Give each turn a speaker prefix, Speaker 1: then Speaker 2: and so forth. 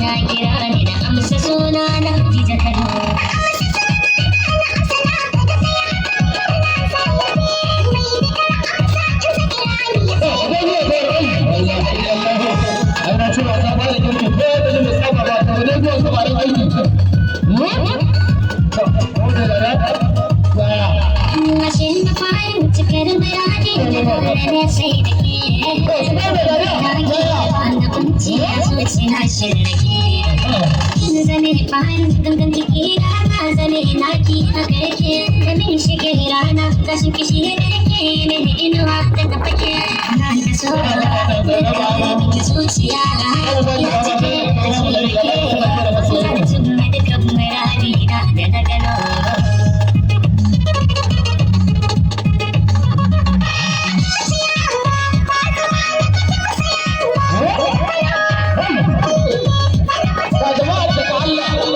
Speaker 1: Na kira ni da amsa suna na Dija Kano.
Speaker 2: Ai na ce wasa ba da kirki ko da ne saba ba ta ne zuwa sabarin aiki.
Speaker 1: Ashe na farin cikar muradi na dole ne sai da ke. Na ke na kunci a zuci na shirrake. Kin zame farin gangan jiki na na zame naki haka yake. Da min shige rana gashin kishi da yake mini inuwa da na fake. Na da so da miki zuciya ya cike da shi da ke. Zan cimma dukkan muradi na da na gano.
Speaker 2: Ga jama'a daga Allah.